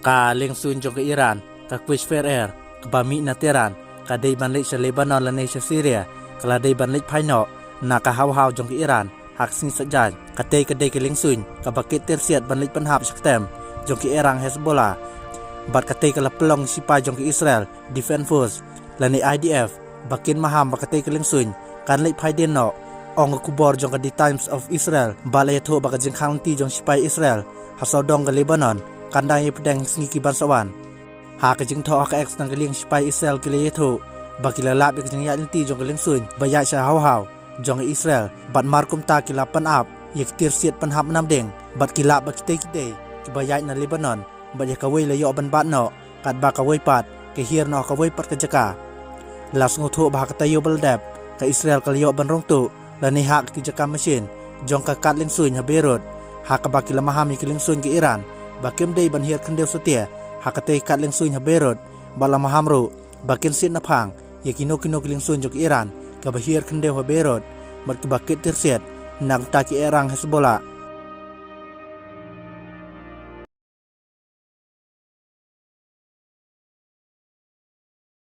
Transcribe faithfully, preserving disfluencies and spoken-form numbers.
Ka liengsuin jong ka Iran, ka Qusayr Air, kaba mih na Tehran, ka dei ban leit sha Lebanon lane sha Syria, ka la dei ban leit phai noh na ka hawhaw jong ka Iran ha ka sngi Saitjaiñ. Katei ka dei ka liengsuin kaba kit tiar siat ban leit pynhap sha ka tem jong ki erang Hezbollah. Bad katei ka la pynlong sipai jong ka Israel Defense Force lane I D F ba kin maham ba katei ka liengsuin kan leit phai dien noh, ong ka khubor jong ka The Times of Israel, ba la ïathuh ba ka jingkhang lynti jong sipai Israel ha sawdong ka Lebanon kan dang ïapdeng sngi ki ban sa wan. Ha ka jingthoh ha ka X na ka liang sipai Israel ki la ïathuh ba ki la lap ïa ka jingïaid lynti jong ka liengsuin ba ïaid sha hawhaw jong ka Israel, bad mar kumta ki la pynap ïa ki tiar siat pynhap namding, bad ki lap ba kitei ki dei kiba ïaid na Lebanon, bad ïa kawei la ïoh ban bat noh, katba kawei pat ka hiar noh ha kawei pat ka jaka. La sngewthuh ba ha ka taïew ba la dep, ka Israel ka la ïoh ban rung tuh lane hah ki jaka machine jong ka kad liengsuin ha Beirut, ha kaba ki la maham ïa ki liengsuin ka Iran ba kim dei ban hiar khyndew satia ha katei ka kad liengsuin ha Beirut, bad la maham ruh ba kin siat naphang ïa kino kino ki liengsuin jong ka Iran kaba hiar khyndew ha Beirut, bad kiba kit tiar siat na ka bynta ki erang Hezbollah.